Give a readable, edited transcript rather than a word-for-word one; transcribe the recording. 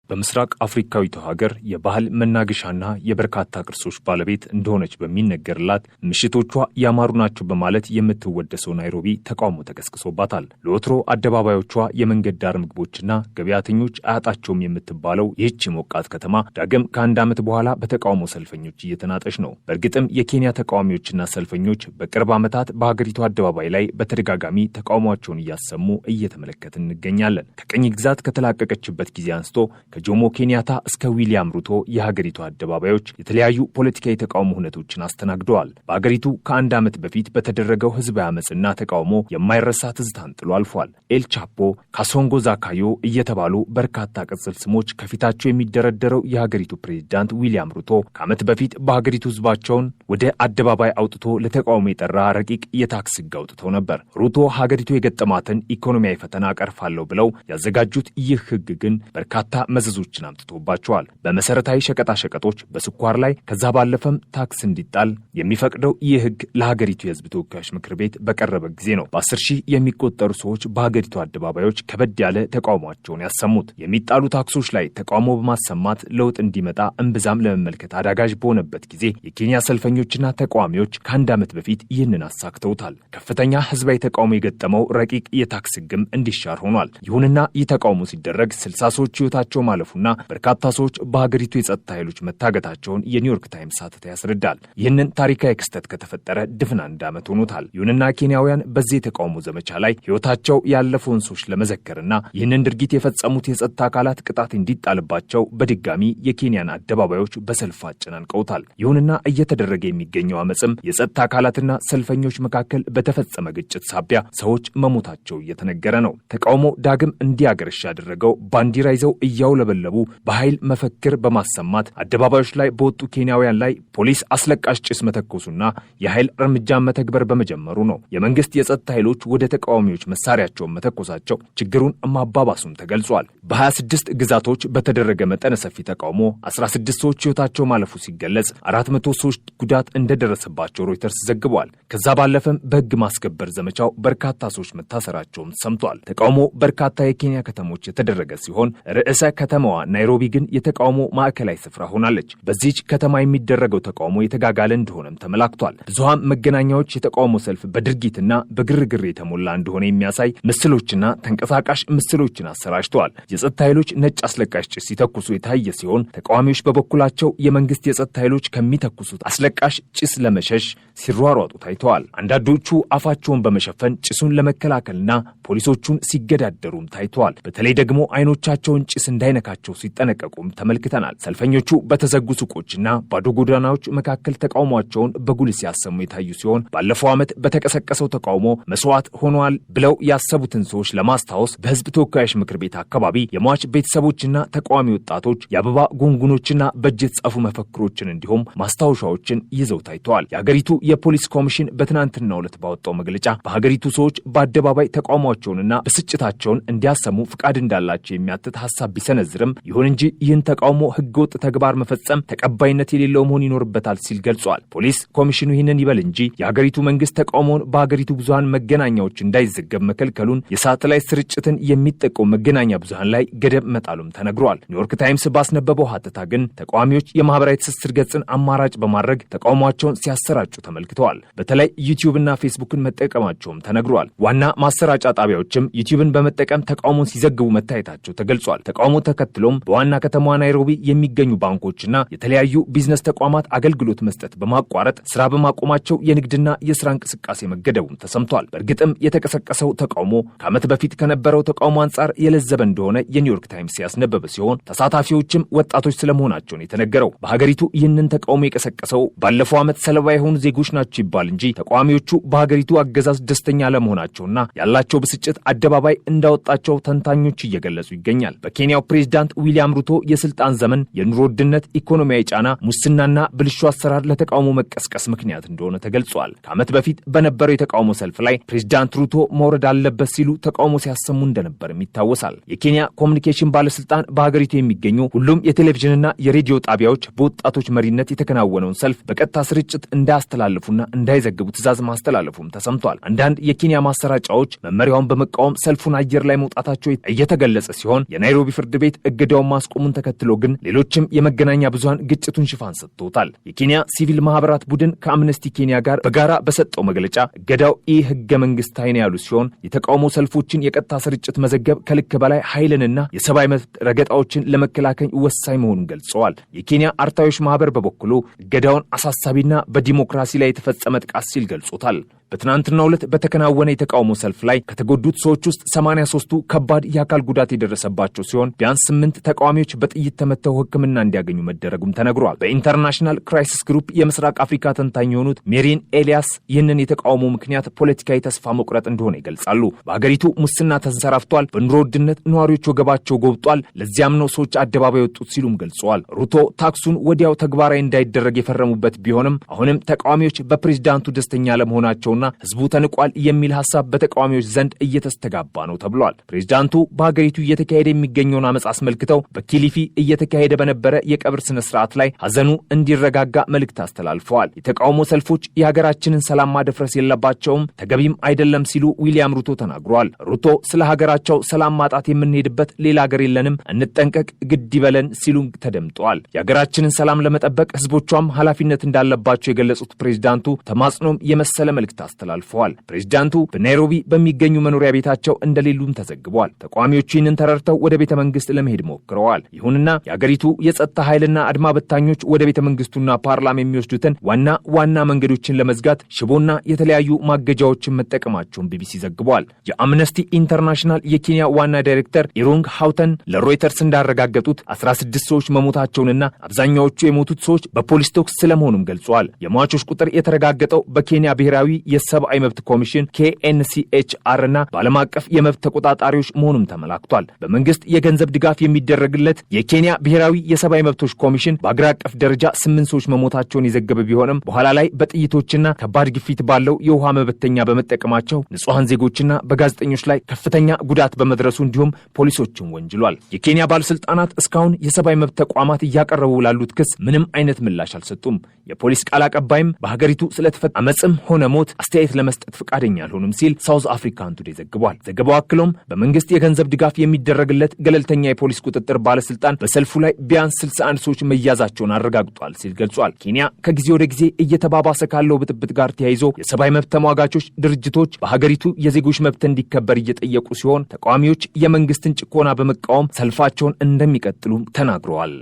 በምስራቅ አፍሪካዊቷ ሀገር የባህል መናገሻና የበርካታ ቅርሶች ባለቤት እንደሆነች በሚነገርላት፣ ምሽቶቿ ያማሩ ናቸው በማለት የምትወደሰው ናይሮቢ ተቃውሞ ተቀስቅሶባታል። ለወትሮ አደባባዮቿ የመንገድ ዳር ምግቦችና ገበያተኞች አያጣቸውም የምትባለው ይህች ሞቃት ከተማ ዳግም ከ1 ዓመት በኋላ በተቃውሞ ሰልፈኞች እየተናጠች ነው። በእርግጥም የኬንያ ተቃዋሚዎችና ሰልፈኞች በቅርብ ዓመታት በሀገሪቱ አደባባይ ላይ በተደጋጋሚ ተቃውሟቸውን እያሰሙ እየተመለከትን እንገኛለን። ከቅኝ ግዛት ከተላቀቀችበት ጊዜ አንስቶ ከጆሞ ኬንያታ እስከ ዊሊያም ሩቶ የሀገሪቱ አደባባዮች የተለያዩ ፖለቲካዊ የተቃውሞ ሁነቶችን አስተናግደዋል። በሀገሪቱ ከ1 ዓመት በፊት በተደረገው ህዝባዊ አመፅና ተቃውሞ የማይረሳ ትዝታን ጥሎ አልፏል። ኤልቻፖ፣ ካሶንጎ ዛካዮ እየተባሉ በርካታ ቅጽል ስሞች ከፊታቸው የሚደረደረው የሀገሪቱ ፕሬዚዳንት ዊሊያም ሩቶ ከዓመት በፊት በሀገሪቱ ህዝባቸውን ወደ አደባባይ አውጥቶ ለተቃውሞ የጠራ ረቂቅ የታክስ ህግ አውጥተው ነበር። ሩቶ ሀገሪቱ የገጠማትን ኢኮኖሚያዊ ፈተና አቀርፋለሁ ብለው ያዘጋጁት ይህ ህግ ግን በርካታ መዘዞችን አምጥቶባቸዋል። በመሰረታዊ ሸቀጣሸቀጦች፣ በስኳር ላይ፣ ከዛ ባለፈም ታክስ እንዲጣል የሚፈቅደው ይህ ህግ ለሀገሪቱ የህዝብ ተወካዮች ምክር ቤት በቀረበ ጊዜ ነው በ10 ሺህ የሚቆጠሩ ሰዎች በሀገሪቱ አደባባዮች ከበድ ያለ ተቃውሟቸውን ያሰሙት። የሚጣሉ ታክሶች ላይ ተቃውሞ በማሰማት ለውጥ እንዲመጣ እምብዛም ለመመልከት አዳጋዥ በሆነበት ጊዜ የኬንያ ሰልፈኞችና ተቃዋሚዎች ከ1 ዓመት በፊት ይህንን አሳክተውታል። ከፍተኛ ህዝባዊ ተቃውሞ የገጠመው ረቂቅ የታክስ ህግም እንዲሻር ሆኗል። ይሁንና ይህ ተቃውሞ ሲደረግ 60 ሰዎች ህይወታቸው ማለፉና በርካታ ሰዎች በሀገሪቱ የጸጥታ ኃይሎች መታገታቸውን የኒውዮርክ ታይምስ ሐተታ ያስረዳል። ይህንን ታሪካዊ ክስተት ከተፈጠረ ድፍን 1 ዓመት ሆኖታል። ይሁንና ኬንያውያን በዚህ የተቃውሞ ዘመቻ ላይ ህይወታቸው ያለፈውን ሰዎች ለመዘከርና ይህንን ድርጊት የፈጸሙት የጸጥታ አካላት ቅጣት እንዲጣልባቸው በድጋሚ የኬንያን አደባባዮች በሰልፍ አጨናንቀውታል። ይሁንና እየተደረገ የሚገኘው አመፅም የጸጥታ አካላትና ሰልፈኞች መካከል በተፈጸመ ግጭት ሳቢያ ሰዎች መሞታቸው እየተነገረ ነው። ተቃውሞ ዳግም እንዲያገረሽ ያደረገው ባንዲራ ይዘው እያውለበለቡ በኃይል መፈክር በማሰማት አደባባዮች ላይ በወጡ ኬንያውያን ላይ ፖሊስ አስለቃሽ ጭስ መተኮሱና የኃይል እርምጃ መተግበር በመጀመሩ ነው። የመንግስት የጸጥታ ኃይሎች ወደ ተቃዋሚዎች መሳሪያቸውን መተኮሳቸው ችግሩን ማባባሱም ተገልጿል። በ26 ግዛቶች በተደረገ መጠነ ሰፊ ተቃውሞ 16 ሰዎች ህይወታቸው ማለፉ ሲገለጽ 400 ሰዎች ጉዳት እንደደረሰባቸው ሮይተርስ ዘግቧል። ከዛ ባለፈም በህግ ማስከበር ዘመቻው በርካታ ሰዎች መታሰራቸውም ሰምቷል። ተቃውሞ በርካታ የኬንያ ከተሞች የተደረገ ሲሆን ርዕሰ ከተማዋ ናይሮቢ ግን የተቃውሞ ማዕከላዊ ስፍራ ሆናለች። በዚህች ከተማ የሚደረገው ተቃውሞ የተጋጋለ እንደሆነም ተመላክቷል። ብዙሃን መገናኛዎች የተቃውሞ ሰልፍ በድርጊትና በግርግር የተሞላ እንደሆነ የሚያሳይ ምስሎችና ተንቀሳቃሽ ምስሎችን አሰራጭተዋል። የጸጥታ ኃይሎች ነጭ አስለቃሽ ጭስ ሲተኩሱ የታየ ሲሆን ተቃዋሚዎች በበኩላቸው የመንግስት የጸጥታ ኃይሎች ከሚተኩሱት አስለቃሽ ጭስ ለመሸሽ ሲሯሯጡ ታይተዋል። አንዳንዶቹ አፋቸውን በመሸፈን ጭሱን ለመከላከልና ፖሊሶቹን ሲገዳደሩም ታይተዋል። በተለይ ደግሞ አይኖቻቸውን ጭስ እንዳይነካቸው ሲጠነቀቁም ተመልክተናል። ሰልፈኞቹ በተዘጉ ሱቆችና ባዶ ጎዳናዎች መካከል ተቃውሟቸውን በጉልህ ሲያሰሙ የታዩ ሲሆን ባለፈው ዓመት በተቀሰቀሰው ተቃውሞ መስዋዕት ሆነዋል ብለው ያሰቡትን ሰዎች ለማስታወስ በህዝብ ተወካዮች ምክር ቤት አካባቢ የሟች ቤተሰቦችና ተቃዋሚ ወጣቶች የአበባ ጉንጉኖችና በእጅ የተጻፉ መፈክሮችን እንዲሁም ማስታወሻዎችን ይዘው ታይተዋል። የሀገሪቱ የፖሊስ ኮሚሽን በትናንትናው ዕለት ባወጣው መግለጫ በሀገሪቱ ሰዎች በአደባባይ ተቃውሟቸውንና ብስጭታቸውን እንዲያሰሙ ፍቃድ እንዳላቸው የሚያትት ሀሳብ ቢሰነዝርም ይሁን እንጂ ይህን ተቃውሞ ህገወጥ ተግባር መፈጸም ተቀባይነት የሌለው መሆን ይኖርበታል ሲል ገልጿል። ፖሊስ ኮሚሽኑ ይህንን ይበል እንጂ የሀገሪቱ መንግስት ተቃውሞውን በሀገሪቱ ብዙሃን መገናኛዎች እንዳይዘገብ መከልከሉን፣ የሳተላይት ስርጭትን የሚጠቀሙ መገናኛ ብዙሃን ላይ ገደብ መጣሉም ተነግሯል። ኒውዮርክ ታይምስ ባስነበበው ሀተታ ግን ተቃዋሚዎች የማህበራዊ ትስስር ገጽን አማራጭ በማድረግ ተቃውሟቸውን ሲያሰራጩ ተመልክተዋል። በተለይ ዩቲዩብና ፌስቡክን መጠቀማቸውም ተነግሯል። ዋና ማሰራጫ ጣቢያዎችም ዩቲዩብን በመጠቀም ተቃውሞን ሲዘግቡ መታየታቸው ተገልጿል። ተቃውሞ ተከትሎም በዋና ከተማዋ ናይሮቢ የሚገኙ ባንኮችና የተለያዩ ቢዝነስ ተቋማት አገልግሎት መስጠት በማቋረጥ ስራ በማቆማቸው የንግድና የስራ እንቅስቃሴ መገደቡም ተሰምቷል። በእርግጥም የተቀሰቀሰው ተቃውሞ ከዓመት በፊት ከነበረው ተቃውሞ አንጻር የለዘበ እንደሆነ የኒውዮርክ ታይምስ ያስነበበ ሲሆን ተሳታፊዎችም ወጣቶች ስለመሆናቸውን የተነገረው። በሀገሪቱ ይህንን ተቃውሞ የቀሰቀሰው ባለፈው ዓመት ሰለባ የሆኑ ዜጎች ናቸው ይባል እንጂ ተቃዋሚዎቹ በሀገሪቱ አገዛዝ ደስተኛ አለመሆናቸውና ያላቸው ብስጭት አደባባይ እንዳወጣቸው ተንታኞች እየገለጹ ይገኛል። በኬንያው ፕሬዚዳንት የፕሬዝዳንት ዊሊያም ሩቶ የስልጣን ዘመን የኑሮ ውድነት፣ ኢኮኖሚያዊ ጫና፣ ሙስናና ብልሹ አሰራር ለተቃውሞ መቀስቀስ ምክንያት እንደሆነ ተገልጿል። ከዓመት በፊት በነበረው የተቃውሞ ሰልፍ ላይ ፕሬዝዳንት ሩቶ መውረድ አለበት ሲሉ ተቃውሞ ሲያሰሙ እንደነበርም ይታወሳል። የኬንያ ኮሚኒኬሽን ባለስልጣን በሀገሪቱ የሚገኙ ሁሉም የቴሌቪዥንና የሬዲዮ ጣቢያዎች በወጣቶች መሪነት የተከናወነውን ሰልፍ በቀጥታ ስርጭት እንዳያስተላልፉና እንዳይዘግቡ ትዕዛዝ ማስተላለፉም ተሰምቷል። አንዳንድ የኬንያ ማሰራጫዎች መመሪያውን በመቃወም ሰልፉን አየር ላይ መውጣታቸው እየተገለጸ ሲሆን፣ የናይሮቢ ፍርድ ቤት እገዳውን ማስቆሙን ተከትሎ ግን ሌሎችም የመገናኛ ብዙሃን ግጭቱን ሽፋን ሰጥተውታል። የኬንያ ሲቪል ማህበራት ቡድን ከአምነስቲ ኬንያ ጋር በጋራ በሰጠው መግለጫ እገዳው ኢ ህገ መንግስታዊ ነው ያሉ ሲሆን፣ የተቃውሞ ሰልፎችን የቀጥታ ስርጭት መዘገብ ከልክ በላይ ኃይልንና የሰብአዊ መብት ረገጣዎችን ለመከላከል ወሳኝ መሆኑን ገልጸዋል። የኬንያ አርታዮች ማህበር በበኩሉ እገዳውን አሳሳቢና በዲሞክራሲ ላይ የተፈጸመ ጥቃት ሲል ገልጾታል። በትናንትናው ዕለት በተከናወነ የተቃውሞ ሰልፍ ላይ ከተጎዱት ሰዎች ውስጥ 83ቱ ከባድ የአካል ጉዳት የደረሰባቸው ሲሆን፣ ቢያንስ ስምንት ተቃዋሚዎች በጥይት ተመተው ሕክምና እንዲያገኙ መደረጉም ተነግሯል። በኢንተርናሽናል ክራይሲስ ግሩፕ የምስራቅ አፍሪካ ተንታኝ የሆኑት ሜሪን ኤሊያስ ይህንን የተቃውሞ ምክንያት ፖለቲካዊ ተስፋ መቁረጥ እንደሆነ ይገልጻሉ። በሀገሪቱ ሙስና ተንሰራፍቷል፣ በኑሮ ውድነት ነዋሪዎች ወገባቸው ጎብጧል፣ ለዚያም ነው ሰዎች አደባባይ የወጡት ሲሉም ገልጸዋል። ሩቶ ታክሱን ወዲያው ተግባራዊ እንዳይደረግ የፈረሙበት ቢሆንም፣ አሁንም ተቃዋሚዎች በፕሬዝዳንቱ ደስተኛ አለመሆናቸውና ህዝቡ ተንቋል የሚል ሀሳብ በተቃዋሚዎች ዘንድ እየተስተጋባ ነው ተብሏል። ፕሬዝዳንቱ በሀገሪቱ እየተካሄደ የሚገኘውን አመፅ አስመልክተው በኪሊፊ እየተካሄደ በነበረ የቀብር ስነ ስርዓት ላይ ሀዘኑ እንዲረጋጋ መልእክት አስተላልፈዋል። የተቃውሞ ሰልፎች የሀገራችንን ሰላም ማደፍረስ የለባቸውም፣ ተገቢም አይደለም ሲሉ ዊሊያም ሩቶ ተናግረዋል። ሩቶ ስለ ሀገራቸው ሰላም ማጣት የምንሄድበት ሌላ ሀገር የለንም፣ እንጠንቀቅ፣ ግድ ይበለን ሲሉ ተደምጠዋል። የሀገራችንን ሰላም ለመጠበቅ ህዝቦቿም ኃላፊነት እንዳለባቸው የገለጹት ፕሬዝዳንቱ ተማጽኖም የመሰለ መልእክት አስተላልፈዋል። ፕሬዝዳንቱ በናይሮቢ በሚገኙ መኖሪያ ቤታቸው እንደሌሉም ተዘግቧል። ተቃዋሚዎቹ ይህንን ተረድተው ወደ ቤተ መንግስት ለመሄድ ሞክረዋል። ይሁንና የአገሪቱ የጸጥታ ኃይልና አድማ በታኞች ወደ ቤተ መንግስቱና ፓርላማ የሚወስዱትን ዋና ዋና መንገዶችን ለመዝጋት ሽቦና የተለያዩ ማገጃዎችን መጠቀማቸውን ቢቢሲ ዘግቧል። የአምነስቲ ኢንተርናሽናል የኬንያ ዋና ዳይሬክተር ኢሩንግ ሃውተን ለሮይተርስ እንዳረጋገጡት 16 ሰዎች መሞታቸውንና አብዛኛዎቹ የሞቱት ሰዎች በፖሊስ ተኩስ ስለመሆኑም ገልጸዋል። የሟቾች ቁጥር የተረጋገጠው በኬንያ ብሔራዊ የሰብአዊ መብት ኮሚሽን KNCHR እና በዓለም አቀፍ የመብት ተቆጣጣሪዎች መሆኑም ተመላክቷል። በመንግስት የገንዘብ ድጋፍ የሚደረግለት የኬንያ ብሔራዊ የሰብአዊ መብቶች ኮሚሽን በአገር አቀፍ ደረጃ ስምንት ሰዎች መሞታቸውን የዘገበ ቢሆንም፣ በኋላ ላይ በጥይቶችና ከባድ ግፊት ባለው የውሃ መበተኛ በመጠቀማቸው ንጹሐን ዜጎችና በጋዜጠኞች ላይ ከፍተኛ ጉዳት በመድረሱ እንዲሁም ፖሊሶችን ወንጅሏል። የኬንያ ባለስልጣናት እስካሁን የሰብአዊ መብት ተቋማት እያቀረቡ ላሉት ክስ ምንም አይነት ምላሽ አልሰጡም። የፖሊስ ቃል አቀባይም በሀገሪቱ ስለተፈጠረ አመፅም ሆነ ሞት አስተያየት ለመስጠት ፈቃደኛ አልሆኑም ሲል ሳውዝ አፍሪካን ቱዴይ ዘግቧል። ዘገባው አክሎም በመንግስት የገንዘብ ድጋፍ የሚደረግለት ገለልተኛ የፖሊስ ቁጥጥር ባለስልጣን በሰልፉ ላይ ቢያንስ 61 ሰዎች መያዛቸውን አረጋግጧል ሲል ገልጿል። ኬንያ ከጊዜ ወደ ጊዜ እየተባባሰ ካለው ብጥብጥ ጋር ተያይዞ የሰብአዊ መብት ተሟጋቾች ድርጅቶች በሀገሪቱ የዜጎች መብት እንዲከበር እየጠየቁ ሲሆን፣ ተቃዋሚዎች የመንግስትን ጭቆና በመቃወም ሰልፋቸውን እንደሚቀጥሉ ተናግረዋል።